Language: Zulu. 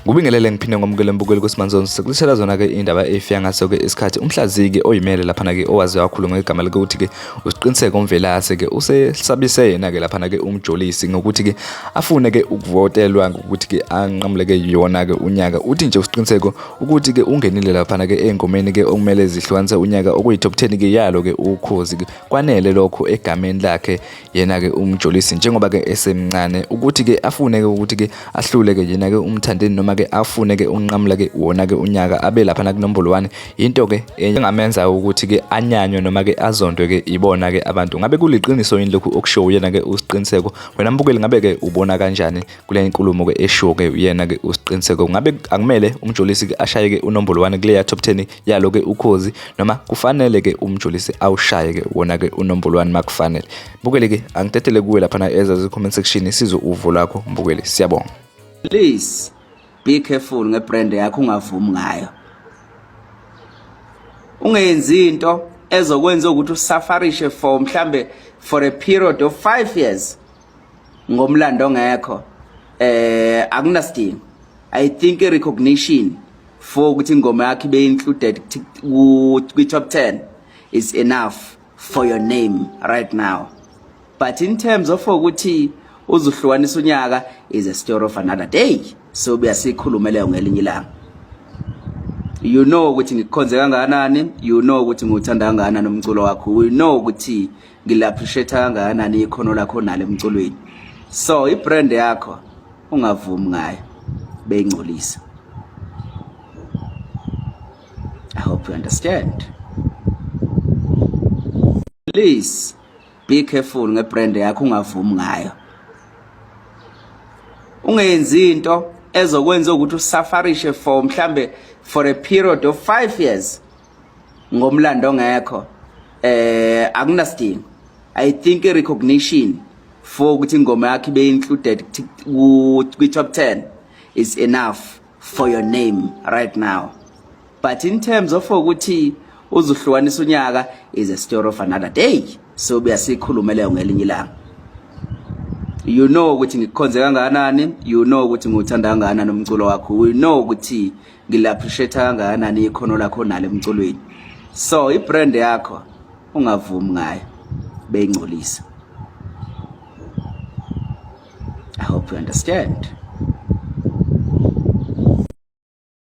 Ngubingelele ngiphinde ngomukele mbukeli kuSimanzonzo sekulethela zona-ke indaba efika ngaso-ke isikhathi umhlaziyi-ke oyimele laphana-ke owaziwa kakhulu ngegama likuthi-ke uSiqiniseko Mvelase-ke usesabise yena-ke laphana-ke uMjolisi ngokuthi-ke afune-ke ukuvotelwa ngokuthi-ke anqamuleke yona-ke unyaka. Uthi nje uSiqiniseko ukuthi-ke ungenile laphana-ke ey'ngomeni-ke okumele zihlukanise unyaka okuyi-top 10-ke yalo-ke Ukhozi-ke. Kwanele lokho egameni lakhe yena-ke uMjolisi njengoba-ke esemncane ukuthi-ke afune-ke ukuthi-ke ahlule-ke yena-ke uMthandeni noma-ke afune-ke ukunqamula-ke wona-ke unyaka abe laphana kunombolo 1 into-ke engamenza ukuthi-ke anyanywe noma-ke azondwe-ke ibona-ke abantu. Ngabe kuliqiniso yini lokhu okushiwo uyena-ke uSiqiniseko? Wena mbukeli ngabe-ke ubona kanjani kule nkulumo-ke eshiwo-ke uyena-ke uSiqiniseko? Ngabe akumele uMjolisi-ke ashaye-ke unombolo 1 kuleya top 10 yalo-ke Ukhozi noma kufanele-ke uMjolisi awushaye-ke wona-ke unombolo 1 makufanele? Mbukeli-ke angidedele kuwe laphana eza comment section sizwe uvo lwakho mbukeli, siyabonga. Please be careful ngebrand yakho, ungavumi ngayo, ungenzi into ezokwenza ukuthi usafarishe for mhlambe for a period of 5 years ngomlando ongekho. Akunasidingo. I think a recognition for ukuthi ingoma yakho ibe included kwi top 10 is enough for your name right now, but in terms of ukuthi uzuhlukanisa unyaka is a story of another day, so buya sikhulume leyo ngelinye ilanga. You know ukuthi ngikukhonze kangakanani, you know ukuthi ngiwuthanda kangakanani umculo wakho, you know ukuthi ngila-appreciate kangakanani ikhono lakho nalo emculweni. So ibrand yakho ungavumi ngayo beyingcolisa. I hope you understand. Please be careful ngebrand yakho, ungavumi ngayo, ungenzi into ezokwenza ukuthi usafarishe for mhlambe for a period of 5 years ngomlando ongekho. Akunasidingo. I think a recognition for ukuthi ingoma yakho ibe included kwi top 10 is enough for your name right now, but in terms of ukuthi uzuhlukanisa unyaka is a story of another day, so buya sikhulume leyo ngelinye ilanga. You know ukuthi ngikukhonze kangakanani, you know ukuthi ngiwuthanda kangakanani umculo wakho, you know ukuthi ngila-appreciate kangakanani ikhono lakho nalo emculweni. So ibrand yakho ungavumi ngayo beyingcolisa. I hope you understand.